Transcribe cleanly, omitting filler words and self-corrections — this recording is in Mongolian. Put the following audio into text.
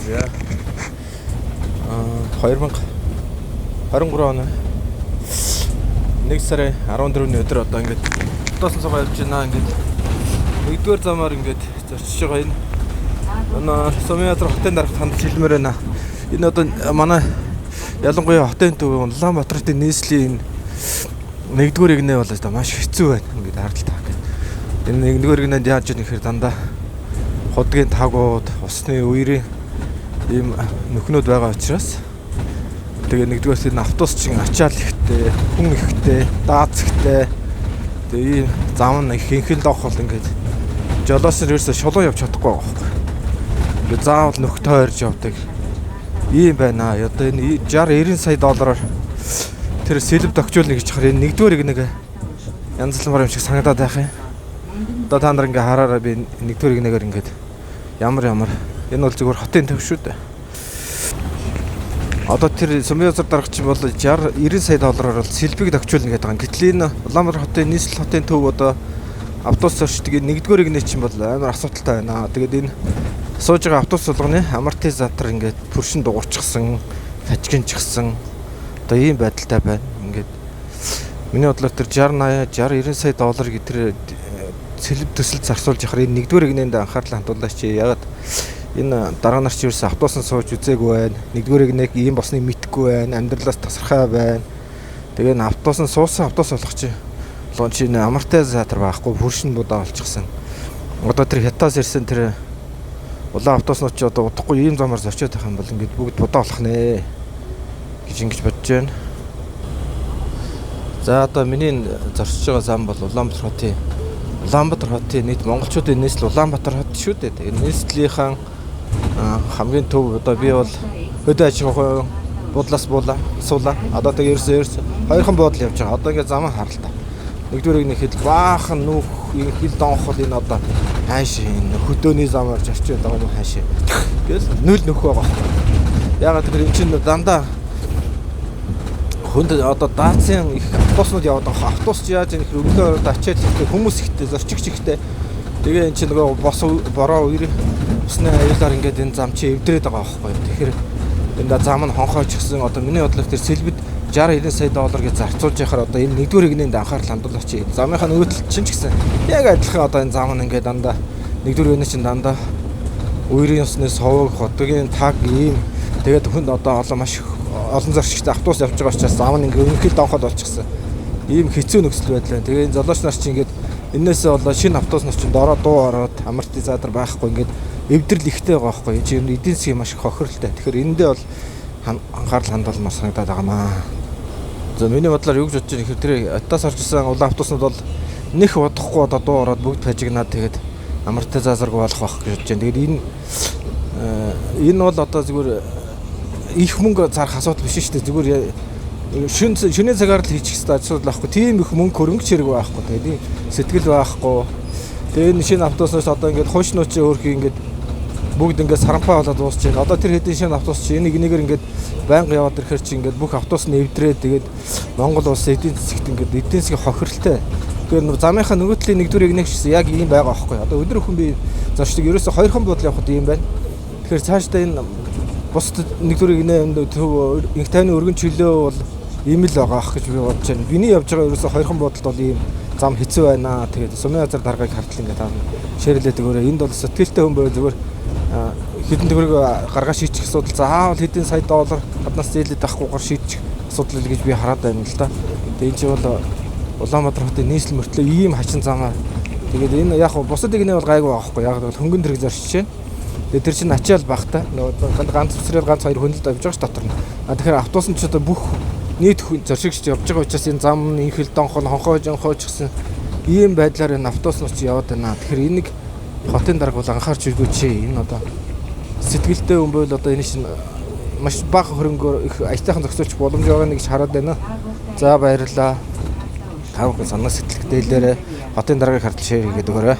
За. 2023 оны 1 сарын 14-ний өдөр одоо ингээд автобусын суугаа явж байна. Ингээд нэгдүгээр замаар ингээд зорчиж байгаа энэ. Энэ Сумын газар хотын дарагт хандж хэлмээр байна. Энэ одоо манай ялангуяа хотын төв Улаанбаатар хотын нийслэлийн нэгдүгээр игнэ бол одоо маш хэцүү байна. Ингээд харалтаа ингээд. Энэ нэгдүгээр игнэнд яаж яах гэхээр дандаа худгийн тагууд, усны үерийн ийм нөхнүүд байгаа учраас тэгээ нэгдүгээр энэ автобус чинь ачаал ихтэй, хүн ихтэй, дааз ихтэй. Тэгээ ийм зам нь их инхэл доох бол ингээд жолоос нь ерөөсөө шулуун явж чадахгүй байгаа байхгүй. Ингээд заавал нөх тойрж явдаг. Ийм байна. Одоо энэ 60 90 сая доллараар тэр сэлб тогтжуулна гэж хахаар энэ нэгдүгээр нэг янзлмаар юм шиг санагдаад байх юм. Одоо та нар ингээ хараараа, би нэгдүгээр нэгээр ингээд ямар ямар энэ бол зүгээр хотын төв шүү дээ. Одоо тэр Сумын газар дарга чинь бол 60 90 сая доллараар бол сэлбийг тогтжуулна гэдэг байгаа. Гэтэл энэ Улаанбаатар хотын нийслэл хотын төв одоо автобус зорчдог энэ нэгдүгээр игнэ чинь бол амар асуудалтай байна. Тэгээд энэ сууж байгаа автобус болгоны амортизатор ингээд пүршин дугуйчсан, тажигнчихсан одоо ийм байдалтай байна. Ингээд миний бодлоор тэр 60 80 60 90 сая доллар гэдэг тэр сэлб төсөл зарцуулж яхаар энэ нэгдүгээр игнэнд анхаарлаа хандуулаач. Ягаад энэ дараа нар чи ерөөсөө автобусан сууж үзээгүй байна. Нэгдүгээр игнэг ийм болсныг мэдэхгүй байна. Амьдралаас тасархай байна. Тэгээ энэ автобусан суусан автобус болох чи болгон чи энэ амортизатор байхгүй, пүршин будаа олчихсан. Одоо тэр хятаас ирсэн тэр улаан автобуснууд чи одоо удахгүй ийм замаар зорчоод байх юм бол ингээд бүгд будаа болох нэ гэж ингэж бодож байна. За, одоо миний зорчиж байгаа зам бол Улаанбаатар хотын нийт монголчуудын нийслэл Улаанбаатар хот шүү дээ. Тэгээ нийслэлийнхэн хамгийн төв одоо би бол хөдөө аж ахуйн буудлаас буула суула. Одоо тэгээ ерөөсөө хоёрхан буудал явж байгаа. Одоо ингээд замаа харалта. Нэгдүгээр нэг хэл баахан нүх энэ хил донхол энэ одоо хааш энэ хөдөөний замаар зорчоод байгаа юм хааш. Тэгэл нүл нөх байгаа байхгүй. Ягаад гэвэл энэ чинь дандаа хүнд одоо даацын их автобуснууд яваад байгаа. Автобус чи яаж юм их өглөө ороод ачаал ихтэй, хүмүүс ихтэй, зорчигч ихтэй. Тэгээ энэ чинь нөгөө бос бороо үер усны аюулаар ингээд энэ зам чи эвдрээд байгаа байхгүй. Тэгэхээр энэ зам нь хонхойчихсан. Одоо миний бодлоор тэр сэлбэд 60 90 сая доллар гэж зарцуулж яхаар одоо энэ нэгдүгээр игнэнд анхаарал хандуулаач. Замынхаа нөгөө тал чинь ч гэсэн яг адилхан одоо энэ зам нь ингээд дандаа нэгдүгээр игнэ чинь дандаа үерийн усны совог, хотгийн таг ийм тэгээд хүнд одоо олон маш олон зорчигчтой автобус явж байгаа учраас зам нь ингээ өнхөл донхол болчихсон. Ийм хэцүү нөхцөл байдал байна. Тэгээ энэ золооч нар чинь ингээд энээсээ болоо шинэ автобус нар чинь дороо дуу ороод амортизатор байхгүй, ингээд эвдрэл ихтэй байгаа байхгүй. Энэ чинь эдийн засгийн маш их хохиролтой. Тэгэхээр энэндээ бол анхаарал хандуулмаар санагдаад байгаа маа. За, миний бодлоор юу гэж бодож байгаа гэхээр тэр Атаас орж исэн улаан автобуснууд бол нэх удахгүй одоо дуу ороод бүгд пажигнаад тэгээд амортизаторгүй болох байх гэж бодож байна. Тэгээд энэ бол одоо зүгээр их мөнгө зарах асуудал биш шүү дээ. Зүгээр шөнийн цагаар л хийчих хэрэгтэй асуудал байхгүй. Тийм их мөнгө хөрөнгө хэрэг байхгүй. Тэгээд ийм сэтгэл байхгүй. Тэгээд энэ шинэ автобуснаас одоо ингээд хуучнууд чи өөрхий ингээд бүгд ингээд сарампаа болоод дуусч байна. Одоо тэр хэдийн шинэ автобус чи энийг нэгээр ингээд байнга яваад ирэхэр чи ингээд бүх автобус нь эвдрээ тэгээд Монгол улсын эдийн засагт ингээд эдийн засгийн хохиролтой. Тэгээд замынхаа нөгөө талын нэгдүгээр игнэ гэсэн яг ийм байгаа байхгүй. Одоо өдөр хүн би зорчдог ерөөсө хоёрхан буудал явахад ийм байна. Тэгэхээр цаашдаа энэ бусд нэгдүгээр игнэ төв инх тайвны өргөн чөлөө бол ийм л байгаа ах гэж би бодож байна. Биний явж байгаа ерөөсө хоёрхан буудалд бол ийм зам хэцүү байна. Тэгээд Сумын газар даргаыг хартал ингээд таа шеэрлээд өгөөрэй. Энд бол сэтгэлтэй хүн байвал зүгээр хэдэн төгрөг гаргаа шийдчих асуудал, заавал хэдэн сая доллар гаднаас зээлээд авахгүйгээр шийдчих асуудал гэж би хараад байна л да. Тэгээд энэ чинь бол Улаанбаатар хотын нийслэл мөртлөө ийм хачин замаар тэгээд энэ яг бусад игнэ бол гайгүй байгаа байхгүй. Яг бол хөнгөн тэрэг зорчиж байна. Тэгээд тэр чинь ачаал багтай. Нөгөө ганц үсрээл ганц хоёр хүн л явж байгаа ш дотор нь. А тэгэхээр автобус нь ч одоо бүх нийт хүн зорчигч явж байгаа учраас энэ зам нь инхэл донхон хонхоож онхоож гэсэн ийм байдлаар энэ автобуснууд чи яваад байна. Тэгэхээр энийг хотын дарга бол анхаарч өгөөч. Энэ одоо сэтгэлтэй хүн байвал одоо энэ чинь маш бага хөрөнгөөр их аятайхан зохицуулчих боломж байгаа нэг гэж хараад байна. За, баярлалаа. Та бүхэн санаа сэтгэлдээ хэлээрэй. Хотын даргаыг хартал share хийгээд өгөөрэй.